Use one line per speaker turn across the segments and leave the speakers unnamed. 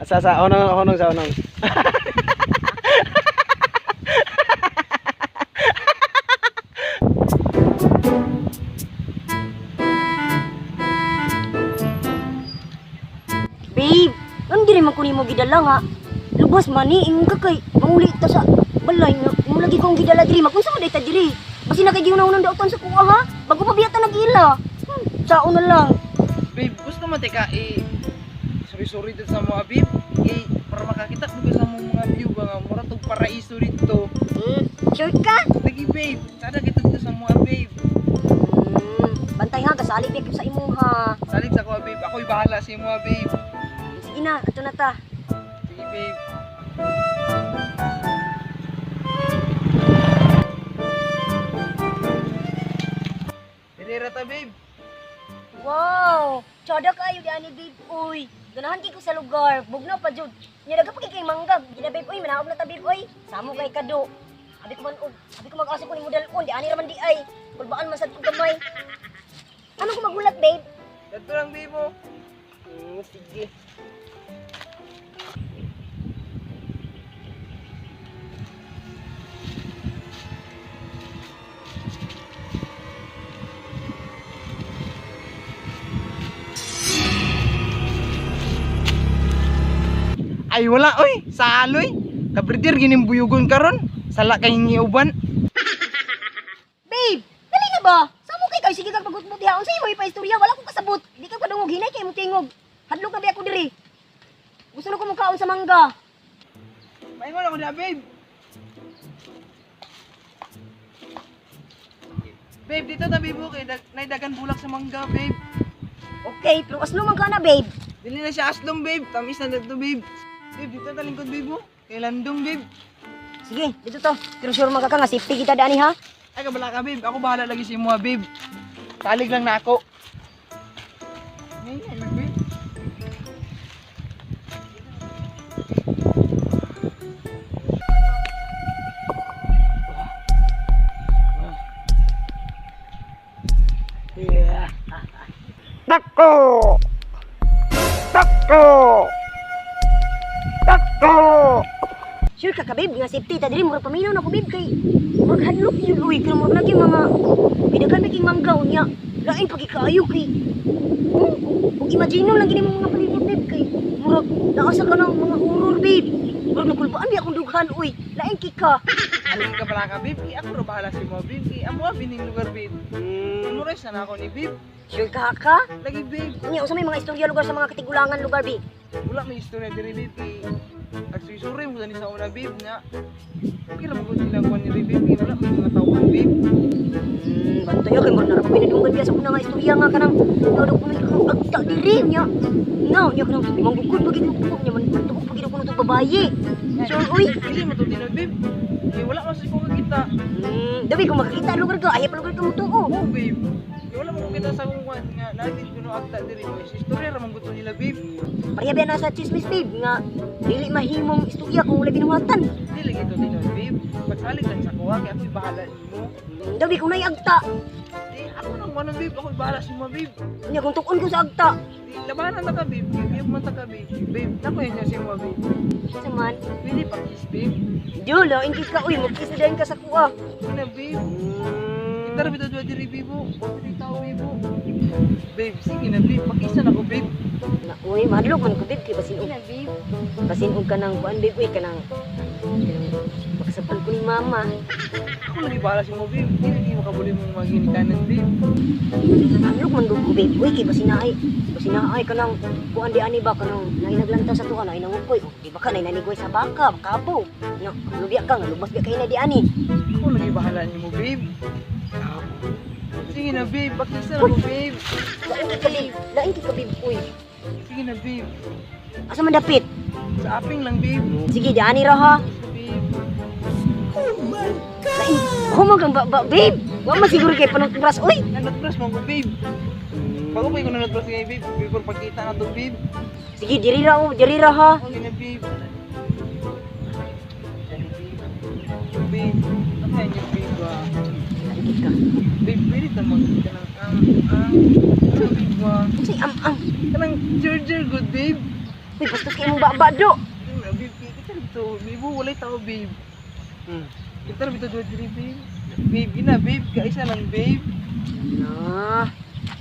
Asa sa honong honong sa honong.
Babe, ano diri man ko nimo gidala nga? Lubos man ni ingon ka kay manguli ta sa balay nga mo lagi kong gidala diri magunsa man day ta diri. Basi na kay giuna-unang dautan sa kuha ha. Bago pa biya ta nagila. Sao na lang.
Babe, gusto mo teka eh sorry sorry dito sa mga babe. Eh para makakita ko sa mga view ba nga mura tog paraiso dito.
Sure ka?
Lagi babe, sada kita dito sa mga babe.
Bantay ha, kasali babe sa imo ha.
Salig sa ko babe, ako'y bahala sa imo babe.
Sige na, ato na ta.
Sige babe. Dili ra ta babe.
Wow! Tsada kayo di ani babe uy. Ganahan kay ko sa lugar. Bugnaw pa jud. Nya daga pa kay kay mangga. Gina babe uy, manaog na ta babe uy. Samo kay kado. Abi ko man og, abi ko mag-asa ko ni model on, di ani ra man di ay. Kulbaan man sad ko gamay. Ano ko magulat babe?
Dadto lang babe mo.
Sige.
Ay wala oy, saloy. Kabridir gining buyugon karon. Sala kay ngiuban.
Babe, dali na ba? Samo kay kayo sige kag pagutbot diha. Unsa imo ipa-istorya? Wala ko kasabot. Di ka kadungog hinay kay imong tingog. Hadlok na biya ko diri. Gusto na ko mukaon sa mangga.
Paingon ako na babe. Babe, dito ta babe okay. Naidagan bulak sa mangga babe.
Okay, pero aslo man ka na babe.
Dili na siya aslong babe. Tamis na dito babe. Babe, dito ta lingkod babe mo. Kay landong babe.
Sige, dito to. Pero sure man ka ka nga safety kita dani ha.
Ay kabala ka babe. Ako bahala lagi sa imo ha, babe. Talig lang na ako. Ngayon, babe.
Yeah. Tako! Tako! Tako!
Sure ka ka babe nga safety ta diri murag paminaw na ko babe kay murag hadlok yun uy kay murag lagi mga bidagan ba king mangga unya. Lain pa kaayo kay ug imagine lang gini mo mga palibot babe kay murag naasa ka ng mga horror babe. Murag nakulbaan bi akong dughan uy. Lain kay ka.
Alam ka pala ka babe. Kay ako ra bahala sa imo babe. Kay amo bining lugar babe. Memorize na ako ni babe.
Sure ka ka?
Lagi babe.
Unya unsa may mga istorya lugar sa mga katigulangan lugar babe?
Wala may istorya diri babe kay nagsuy-suri mo sa una babe nga. Okay ra magud silang kuan ni babe kay wala may mga tawon babe.
Bantayo kay murag narap pinadunggan biya sa una nga istorya nga kanang nadokument ko agta diri nya. No, nya kanang manggugod pa gid ko nya man tuok pa gid ko nung babaye. So uy,
Dili mo to tinuod babe. Kay wala man sa ko kakita.
Dabi kung makakita lugar ka, ayaw pa lugar ka mo tuo.
Oo babe. Kay wala mo kita sa akong kuan nga natin kuno agta diri mo. Istorya ra man gud to nila babe.
Pareha biya na sa chismis babe nga dili mahimong istorya kung wala binuhatan.
Dili lagi to tinuod babe. Pagsalig lang sa kuha kay ako'y bahala nimo.
Dabi kung naay agta,
Di ako nang kuan babe, ako'y bahala sa imo babe.
nya kung tukon ko sa agta.
Di labanan ta ka babe. Kay biyog man ta ka babe. Babe, nako yan sa imo babe.
Sa man,
Pili pa kiss babe.
Dulo, ingkit ka uy, magkiss na dayon ka sa kuha.
Una babe. Kita ra bitaw diri babe. O diri tao babe. Babe, sige na babe, pakisa na ko babe.
Na uy, mahadlok man ko babe kay basin og
babe.
basin og kanang kuan babe uy kanang makasabtan ko ni mama.
Ako lagi bahala sa imo babe. Dili di makabuli mong mga ginikanan babe.
Mahadlok man gud ko babe uy kay basin naay kanang kuan di ani ba kanang naay naglantaw sa tuwa naay nangukoy. Oh, di ba ka naay nanigoy sa baka, kapo. Nya, lubya ka nga lubas biya kay na di ani.
Ako lagi bahala nimo babe. Sige na babe, pakisa na ko babe.
Lain kay ka babe, lain kay ka babe uy.
Sige na babe.
Asa man dapit?
Sa aping lang babe.
Sige, di ani ra ha.
Babe.
Lain, humag ang ba, babe. Wa man siguro kay panutbras uy.
Nanotbrush mo ko babe. Bago pa ko nanotbrush ngayon babe, before pagkita na to babe.
Sige, diri ra oh, diri ra ha.
Okay na babe. Babe, ano yan yung babe ah?
Lain kay ka.
Babe, pwede ta magkita ng ah. Babe ba?
Unsay am-am?
Kanang charger good babe.
Uy, bastos kay imong baba do.
Babe, kita dito. Babe, walay tao babe. Kita ra bitaw diri babe. Babe, gina babe, kaisa lang babe.
Na.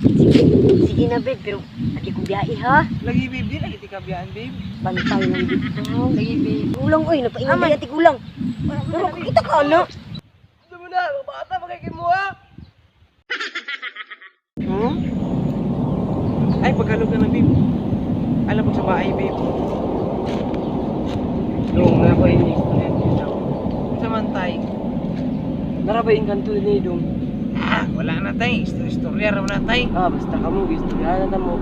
Sige, sige na babe, pero lagi kong biyahe ha.
Lagi babe, di lagi tikabiyaan babe.
Bantay ng dito.
Lagi babe.
Gulang oy, napaingon ba yati gulang. Pero kita ka na.
Ano mo na, bata makikimuha.
Hmm?
Ay, pagkalog ka na babe. Alam mo sa bahay babe.
Dong, na ko ini istorya niyo daw.
Sa man tay.
Nara ba yung kanto ni Dong?
Ah, wala na tay. Istorya raw na tay.
Ah, basta kamo gistorya na mo.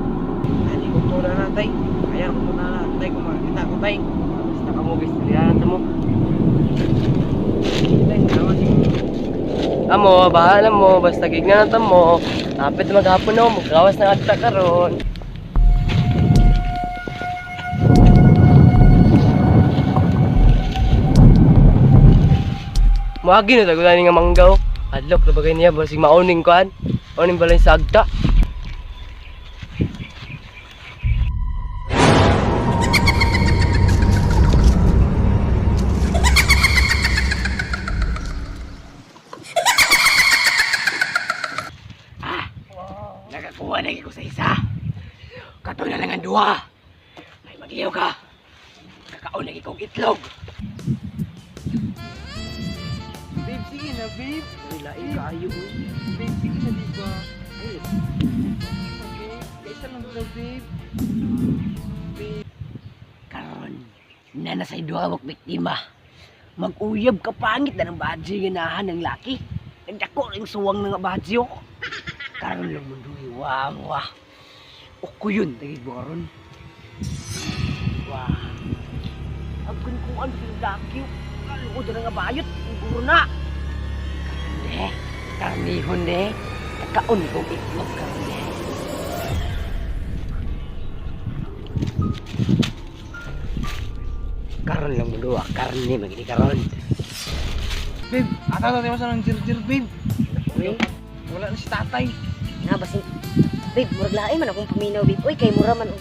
Ani ko to na tay. Kaya ko to na tay kung makita ko tay.
Ah, basta kamo gistorya na mo.
Tay, salamat sige.
Amo, bahala mo, basta gignan na mo. Kapit maghapon no, magkawas ng agta karon. Moagi na tagulan nga manggaw. Adlok na bagay niya basig mauning kuan. Mauning balay sa agta. Nakakuha na ko sa isa. Kato na lang ang duha. Ay magiyaw ka. Kakaon na kong itlog.
Babe, sige na babe.
Ay, lain kaayo uy.
Babe, sige na di ba? Babe, kaisa lang daw babe. Babe.
Karon, na nasa duha wak biktima. Mag-uyab ka pangit na ng badji ganahan ng laki. Nagdako rin suwang ng badji oh. Karon lang munduhi, wah wah. Ukuyon, tagig mo karon. Wah. Agkun kung ano yung laki, kalukod na nga bayot, guro na. Karon de, karnihon de, kakaon kong itlog karon de. Karon lang mundo, ah, karne magini karon.
Babe, ata na tayo sa ng jirjir babe.
Uy,
Wala na si tatay.
na basin. Babe, murag lain man akong paminaw babe. Uy, kay mura man og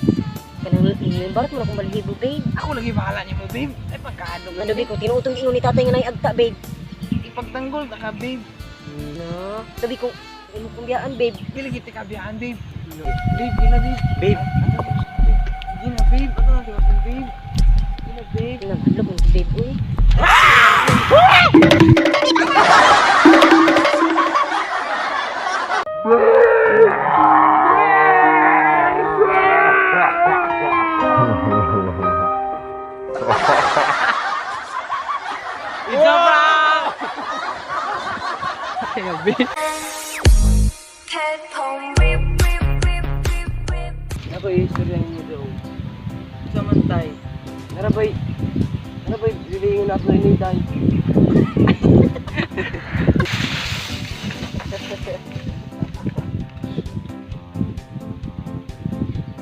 kanang ilimbarot man akong balahibo babe.
Ako lagi bahala niyo mo babe. Ay pagkahadlok.
Ano babe, kung tinuutong ingon ni tatay nga nay agta babe.
Ipagtanggol ta ka babe.
Na, sabi ko imo kong biyaan babe.
Di lagi tikabiyaan babe. Babe, gina babe.
Babe.
Gina babe, ato na tayo sa babe. Gina babe.
Nang hadlok man babe uy.
It's a prank!
Ako yung istorya ninyo daw.
Sa man tay.
Narabay, narabay, bilingon na ako ini tay.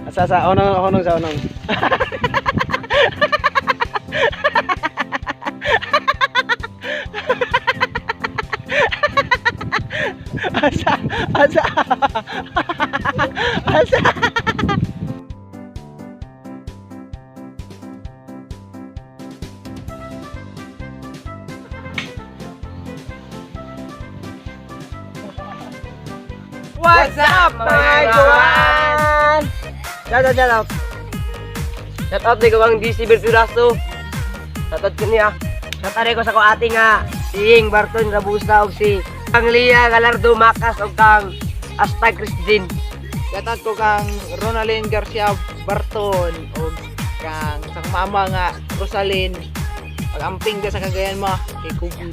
Asa sa onong onong sa onong. Asa asa asa.
What's up mga kawan?
Shout out, shout out. Shout out ko ang DC Berturaso. Shout out ko niya. Shout out ko sa ko ate nga si Ying Barton Rabusa og si Kang Lia Galardo Makas og kang Asta Christine.
Shoutout ko kang Ronalyn Garcia Barton o kang sang mama nga Rosalyn. Pag-amping ka sa Cagayan ma kay Kubi.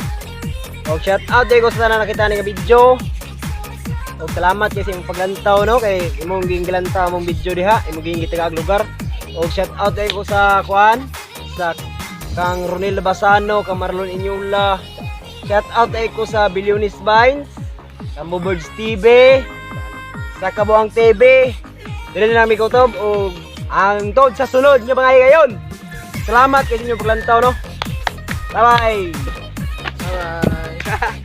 Og shout out ko sa tanan nakita ni nga video. Og salamat kay sa imong paglantaw no kay imong gilantaw among video diha, imong gitagaag lugar. Og shout out ko sa kuan sa kang Ronel Basano, kang Marlon Inyula. Shout out ko sa Billionis Vines, kang Birds TV, sa Kabuang TV. Dili na namin kutob og ang tod sa sunod nga mga ngayon. Salamat kay sa inyong paglantaw no. Bye bye.
Bye-bye.